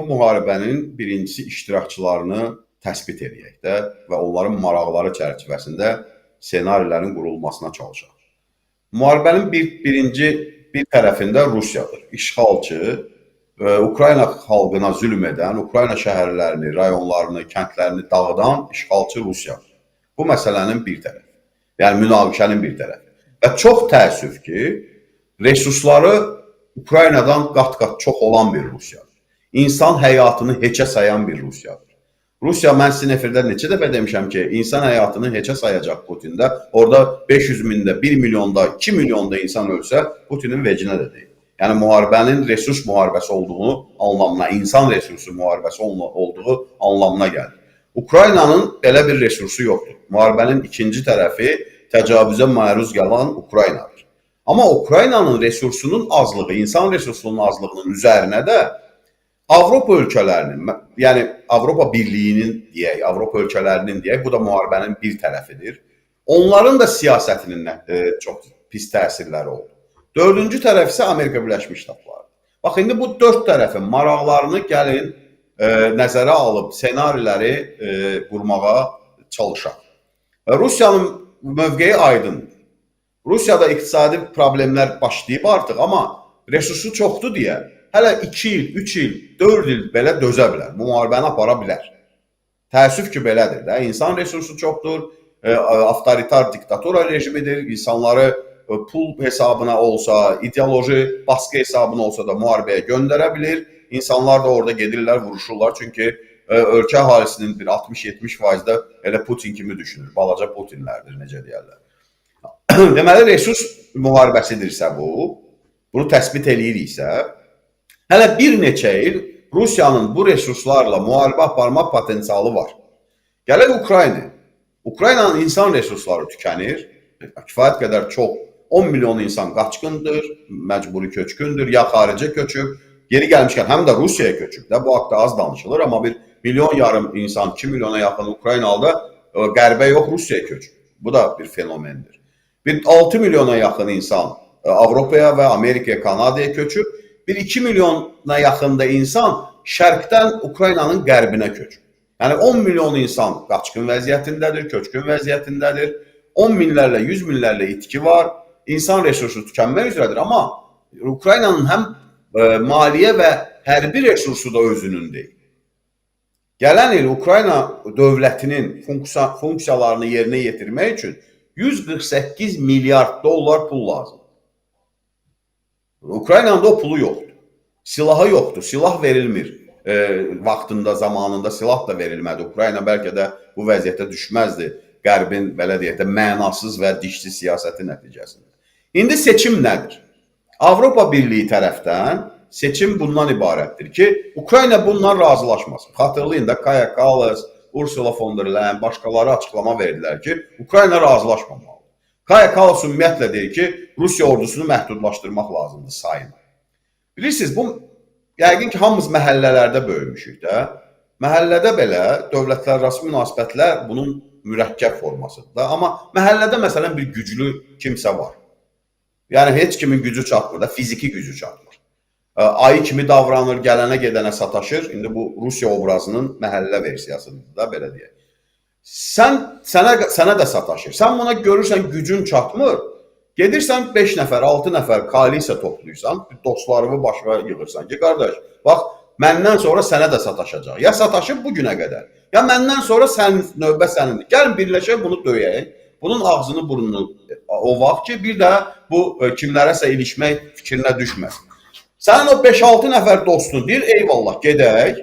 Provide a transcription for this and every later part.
müharibənin birincisi iştirakçılarını təsbit eləyək də və onların maraqları çərçivəsində ssenarilərin qurulmasına çalışaq. Müharibənin birinci bir tərəfində Rusiyadır. İşğalçı, Ukrayna xalqına zülm edən, Ukrayna şəhərlərini, rayonlarını, kəndlərini dağıdan işğalçı Rusiyadır. Bu məsələnin bir tərəfi. Yəni münaqişənin bir tərəfi. Və çox təəssüf ki, resursları Ukraynadan qat-qat çox olan bir Rusiyadır. İnsan həyatını heçə sayan bir Rusiyadır. Rusiya, mən sizin efirdə neçə dəfə demişəm ki, insan həyatını heçə sayacaq Putində. Orada 500 mində, 1 milyonda, 2 milyonda insan ölsə, Putinin vecinə də deyil. Yəni müharibənin resurs müharibəsi olduğunu anlamına, insan resursu müharibəsi olduğu anlamına gəlir. Ukraynanın belə bir resursu yoxdur. Müharibənin ikinci tərəfi təcavüzə məruz qalan Ukraynadır. Amma Ukraynanın resursunun azlığı, insan resursunun azlığının üzərinə də Avropa ölkələrinin, yəni Avropa Birliyinin deyək, Avropa ölkələrinin deyək, bu da müharibənin bir tərəfidir. Onların da siyasətinin çox pis təsirləri oldu. Dördüncü tərəf isə Amerika Birləşmiş Ştatlarıdır. Bax, indi bu dörd tərəfin maraqlarını gəlin nəzərə alıb ssenariləri qurmağa çalışaq. Rusiyanın mövqeyi aydındır. Rusiyada iqtisadi problemlər başlayıb artıq, amma resursu çoxdur deyə hələ 2 il, 3 il, 4 il belə dözə bilər. Bu müharibəni apara bilər. Təəssüf ki, belədir də. İnsan resursu çoxdur, avtoritar diktatura rejimidir. İnsanları pul hesabına olsa, ideoloji baskı hesabına olsa da müharibəyə göndərə bilir. İnsanlar da orada gedirlər, vuruşurlar. Çünki ölkə əhalisinin bir 60-70% də elə Putin kimi düşünür. Balaca Putinlərdir, necə deyərlər. Deməli, resurs müharibəsidirsə bu, bunu təsbit eləyiriksə, hələ bir neçə il Rusiyanın bu resurslarla müharibə aparma potensialı var. Gələk Ukraynaya. Ukraynanın insan resursları tükənir. Kifayət qədər çox, 10 milyon insan qaçqındır, məcburi köçkündür, ya xaricə köçüb, yeri gəlmişkən həm də Rusiyaya köçüb də, bu haqda az danışılır, amma 1,5 milyon insan, 2 milyona yaxın Ukraynalı da qərbə yox, Rusiyaya köçüb. Bu da bir fenomendir. Bir 6 milyona yaxın insan Avropaya və Amerikaya, Kanadaya köçüb. Bir 2 milyona yaxın da insan şərqdən Ukraynanın qərbinə köçüb. Yəni 10 milyon insan qaçqın vəziyyətindədir, köçkün vəziyyətindədir. 10 minlərlə, 100 minlərlə itki var. İnsan resursu tükənmək üzrədir, amma Ukraynanın həm maliyyə və hərbi resursu da özünün deyil. Gələn il Ukrayna dövlətinin funksiyalarını yerinə yetirmək üçün 148 milyard dollar pul lazımdır. Ukraynanın da o pulu yoxdur. Silahı yoxdur. Silah verilmir. Vaxtında, zamanında silah da verilmədi. Ukrayna bəlkə də bu vəziyyətə düşməzdi. Qərbin, belə deyək də, mənasız və dişsiz siyasəti nəticəsində. İndi seçim nədir? Avropa Birliyi tərəfdən seçim bundan ibarətdir ki, Ukrayna bundan razılaşmasın. Xatırlayın da, Kaya Kallas, Ursula von der Leyen, başqaları açıqlama verdilər ki, Ukrayna razılaşmamalıdır. Kaya Kallas ümumiyyətlə deyir ki, Rusiya ordusunu məhdudlaşdırmaq lazımdır sayını. Bilirsiniz, bu yəqin ki, hamımız məhəllələrdə böyümüşük də. Məhəllədə belə dövlətlərarası münasibətlər bunun mürəkkəb formasıdır da. Amma məhəllədə məsələn bir güclü kimsə var. Yəni heç kimin gücü çatmır da, fiziki gücü çatmır. Ayı kimi davranır, gələnə gedənə sataşır. İndi bu Rusiya obrazının məhəllə versiyasıdır da, belə deyək. Sənə də sataşır. Sən buna görürsən gücün çatmır. Gedirsən 5 nəfər, 6 nəfər koalisiya toplayırsan, dostlarını başına yığırsan ki, qardaş, bax məndən sonra sənə də sataşacaq. Ya sataşıb bu günə qədər, ya məndən sonra sən növbə sənindir. Gəlin birləşək, bunu döyək. Bunun ağzını burnunu o vaxt ki, bir də bu kimlərəsə ilişmək fikrinə düşməsin. Sənin o 5-6 nəfər dostun deyir, eyvallah, gedək.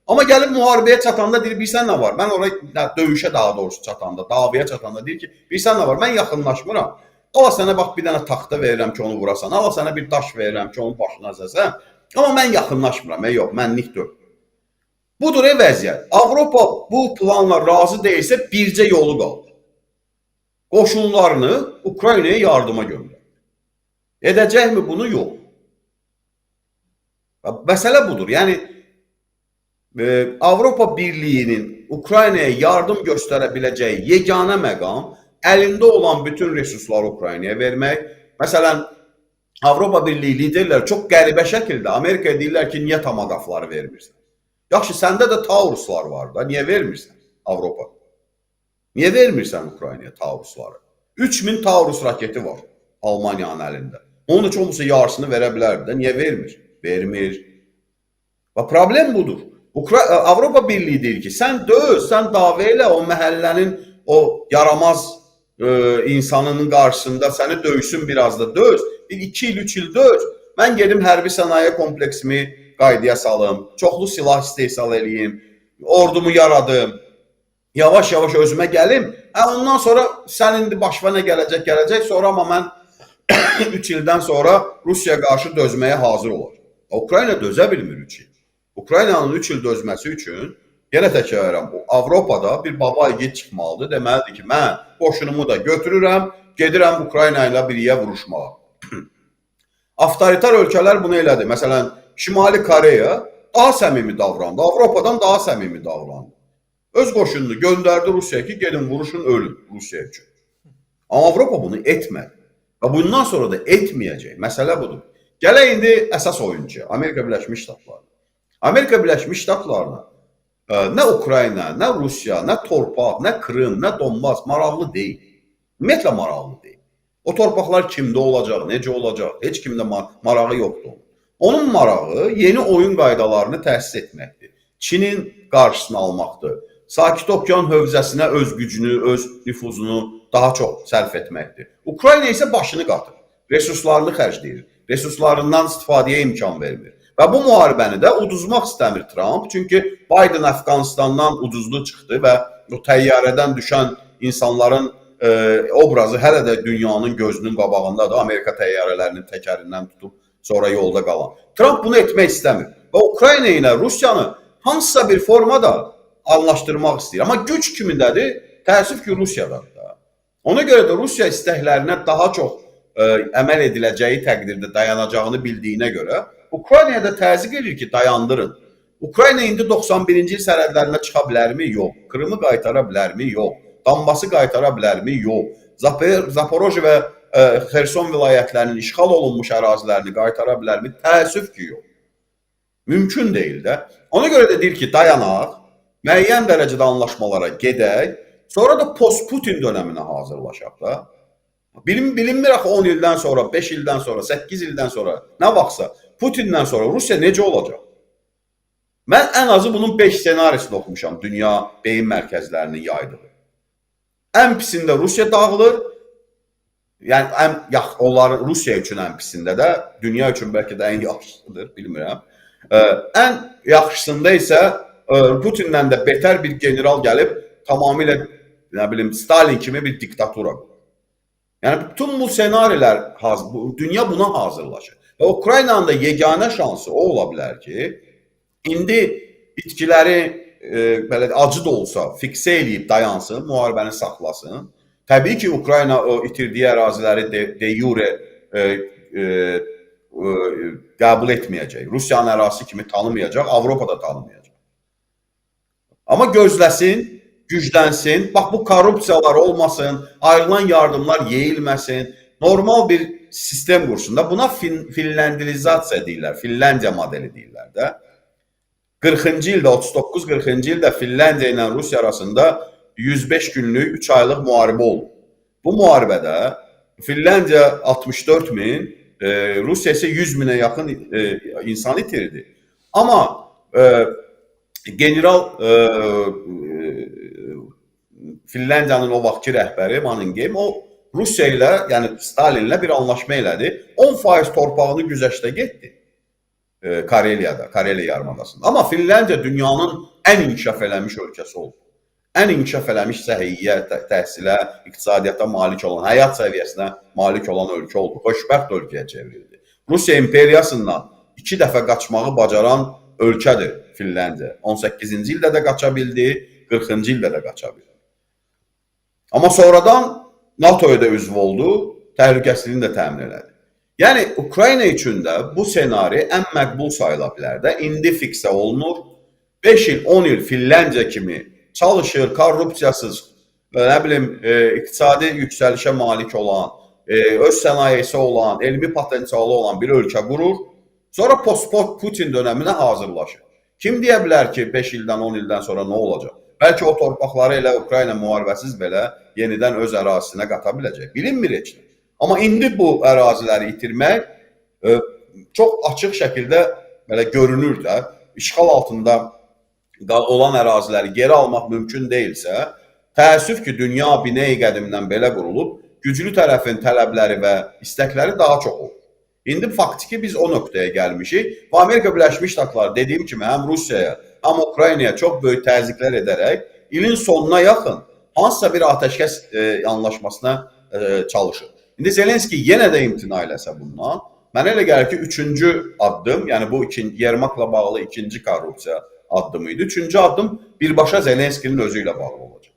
Amma gəlib müharibəyə çatanda deyir, bilirsən nə var? Mən ora döyüşə daha doğrusu çatanda, davaya çatanda deyir ki, bilirsən nə var? Mən yaxınlaşmıram. Ala sənə bax bir dənə taxta verirəm ki, onu vurasan. Ala sənə bir daş verirəm ki, onun başına əzəsən. Amma mən yaxınlaşmıram. Yox, mənlik deyil. Budur vəziyyət. Avropa bu planla razı deyilsə bircə yolu qaldı. Qoşunlarını Ukraynaya yardıma göndər. Edəcəkmi bunu? Yox. Məsələ budur. Yəni Avropa Birliyinin Ukraynaya yardım göstərə biləcəyi yeganə məqam əlində olan bütün resursları Ukraynaya vermək. Məsələn, Avropa Birliyi liderləri çox qəribə şəkildə Amerikaya deyirlər ki, niyə tomahawkları vermirsən? Yaxşı, səndə də Tauruslar var da, niyə vermirsən Avropa? Niyə vermirsən Ukraynaya Taurusları? 3000 Taurus raketi var Almaniyanın əlində. Onun heç olmasa yarısını verə bilərdi də, niyə vermir? Vermir. Və problem budur. Avropa Birliyi deyir ki, sən döz, sən dava elə o məhəllənin o yaramaz insanının qarşısında səni döysün biraz da döz. Bir 2 il, 3 il döz. Mən gedim hərbi sənaye kompleksimi qaydaya salım, çoxlu silah istehsal eləyim, ordumu yaradım. Yavaş-yavaş özümə gəlim. Ondan sonra sən indi başına nə gələcək, gələcək. Sonra amma mən 3 ildən sonra Rusiyaya qarşı dözməyə hazır olacağam. Ukrayna dözə bilmir 3 il. Ukraynanın 3 il dözməsi üçün, yenə təkrar edirəm, Avropada bir baba igid çıxmalıdır. Deməlidir ki, mən qoşunumu da götürürəm, gedirəm Ukrayna ilə birliyə vuruşmağa. Avtoritar ölkələr bunu elədi. Məsələn, Şimali Koreya daha səmimi davrandı. Avropadan daha səmimi davrandı. Öz qoşununu göndərdi Rusiyaya ki, gedin vuruşun, ölün Rusiya üçün. Amma Avropa bunu etmədi. Və bundan sonra da etməyəcək. Məsələ budur. Gələk indi əsas oyuncuya, Amerika Birləşmiş Ştatlarına. Amerika Birləşmiş Ştatlarına nə Ukrayna, nə Rusiya, nə torpaq, nə Krım, nə Donbas maraqlı deyil. Ümumiyyətlə maraqlı deyil. O torpaqlar kimdə olacaq, necə olacaq, heç kimdə marağı yoxdur. Onun marağı yeni oyun qaydalarını təsis etməkdir. Çinin qarşısını almaqdır. Sakit Okean hövzəsinə öz gücünü, öz nüfuzunu daha çox sərf etməkdir. Ukrayna isə başını qatır, resurslarını xərcləyir, resurslarından istifadəyə imkan vermir. Və bu müharibəni də uduzmaq istəmir Tramp, çünki Biden Əfqanistandan uduzlu çıxdı və o təyyarədən düşən insanların obrazı hələ də dünyanın gözünün qabağındadır. Amerika təyyarələrinin təkərindən tutub sonra yolda qalan. Tramp bunu etmək istəmir və Ukrayna ilə Rusiyanı hansısa bir formada anlaşdırmaq istəyir. Amma güc kimindədir? Təəssüf ki, Rusiyadadır da. Ona görə də Rusiya istəklərinə daha çox əməl ediləcəyi təqdirdə dayanacağını bildiyinə görə Ukraynaya da təzyiq edir ki, dayandırın. Ukrayna indi 91-ci il sərhədlərinə çıxa bilərmi? Yox. Krımı qaytara bilərmi? Yox. Donbası qaytara bilərmi? Yox. Zaporoji və Xerson vilayətlərinin işğal olunmuş ərazilərini qaytara bilərmi? Təəssüf ki, yox. Mümkün deyil də. Ona görə də deyir ki, dayanaq, müəyyən dərəcədə anlaşmalara gedək, sonra da post-Putin dönəminə hazırlaşaq da. Bilinmir axı 10 ildən sonra, 5 ildən sonra, 8 ildən sonra, nə vaxtsa Putindən sonra Rusiya necə olacaq? Mən ən azı bunun 5 ssenarisini oxumuşam dünya beyin mərkəzlərinin yaydığı. Ən pisində Rusiya dağılır. Yəni onların Rusiya üçün ən pisində də, dünya üçün bəlkə də ən yaxşısıdır, bilmirəm. Ən yaxşısında isə Putindən də betər bir general gəlib tamamilə, nə bilim, Stalin kimi bir diktatura qurur. Yəni bütün bu ssenarilər, dünya buna hazırlaşır. Və Ukraynanın da yeganə şansı o ola bilər ki, indi itkiləri belə acı da olsa fiksə eləyib dayansın, müharibəni saxlasın. Təbii ki, Ukrayna o itirdiyi əraziləri de jure qəbul etməyəcək. Rusiyanın ərazisi kimi tanımayacaq, Avropa da tanımayacaq. Amma gözləsin, güclənsin, bax bu korrupsiyalar olmasın, ayrılan yardımlar yeyilməsin, normal bir sistem qursun da. Buna Finlandizasiya deyirlər, Finlandiya modeli deyirlər də. 40-cı ildə, 39-40-cı ildə Finlandiya ilə Rusiya arasında 105 günlük 3 aylıq müharibə oldu. Bu müharibədə Finlandiya 64 min, Rusiya isə 100 minə yaxın insan itirdi. Amma general Finlandiyanın o vaxtki rəhbəri Mannerheim o Rusiya ilə, yəni Stalinlə bir anlaşma elədi. 10% torpağını güzəştə getdi. Kareliyada, Kareliya yarımadasında. Amma Finlandiya dünyanın ən inkişaf eləmiş ölkəsi oldu. Ən inkişaf eləmiş səhiyyə, təhsilə, iqtisadiyyata malik olan, həyat səviyyəsinə malik olan ölkə oldu. Xoşbəxt ölkəyə çevrildi. Rusiya imperiyasından 2 dəfə qaçmağı bacaran ölkədir Finlandiya. 18-ci ildə də qaça bildi, 40-cı ildə də qaça bildi. Amma sonradan NATO-ya da üzv oldu, təhlükəsizliyini də təmin elədi. Yəni Ukrayna üçün də bu ssenari ən məqbul sayıla bilər də. İndi fiksə olunur. 5 il, 10 il Finlandiya kimi çalışır, korrupsiyasız, nə bilim, iqtisadi yüksəlişə malik olan, öz sənayesi olan, elmi potensialı olan bir ölkə qurur. Sonra post-Putin dönəminə hazırlaşır. Kim deyə bilər ki, 5 ildən, 10 ildən sonra nə olacaq? Bəlkə o torpaqları elə Ukrayna müharibəsiz belə yenidən öz ərazisinə qata biləcək. Bilinmir heç nə. Amma indi bu əraziləri itirmək çox açıq şəkildə belə görünür də, işğal altında olan əraziləri geri almaq mümkün deyilsə, təəssüf ki, dünya binəyi qədimdən belə qurulub, güclü tərəfin tələbləri və istəkləri daha çox olur. İndi faktiki biz o nöqtəyə gəlmişik və Amerika Birləşmiş Ştatları dediyim kimi həm Rusiyaya, həm Ukraynaya çox böyük təzyiqlər edərək ilin sonuna yaxın hansısa bir atəşkəs anlaşmasına çalışır. İndi Zelenski yenə də imtina eləsə bundan, mənə elə gəlir ki, üçüncü addım, yəni bu ikinci Yermakla bağlı ikinci korrupsiya addımı idi. Üçüncü addım birbaşa Zelenskinin özü ilə bağlı olacaq.